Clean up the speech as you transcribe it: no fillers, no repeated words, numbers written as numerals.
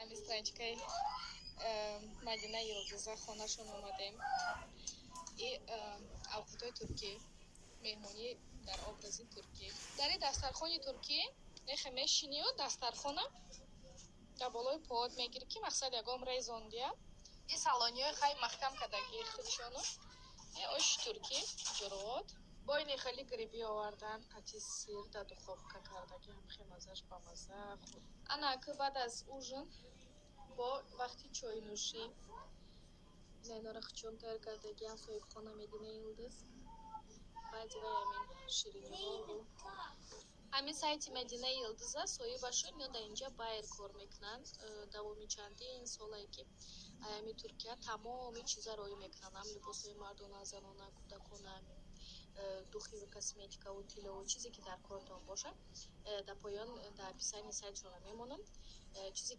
Ҳамин страничкаи Мадина Йилдиза хонашон омадем. И авқотҳои туркӣ, меҳмонӣ дар образи туркӣ. Дар ин дастархони туркӣ нехе мешинию дастархона дар болои под мегирӣ, ки мақсад ягон резондия. И салониҳои хай маҳкам кардагии худшону. И оши туркӣ, ҷурғот. Бо ини хеле гриби овардан, қати сыр дар духовка кардаги, ҳам хеле маззаш бамазза худ. Ана ки баъд аз ужин бо вақти чойнӯшӣ инора хучон тайёр кардагиам соҳибхона Медина Йилдиз. Баъди вай ҳамин шириниҳову ҳамин сайти Мадина Йилдиза соҳибашон ё дар инҷа байер кор мекунанд. Давоми чандин солае ки аями Туркия тамоми чиза роӣ мекунанд, ҳам либосҳои мардона, занона, кӯдакона, духиву косметикаву тиллову чизе ки дар кортон бошад. Дар поён, дар описании сайтшона мемонам. Чизе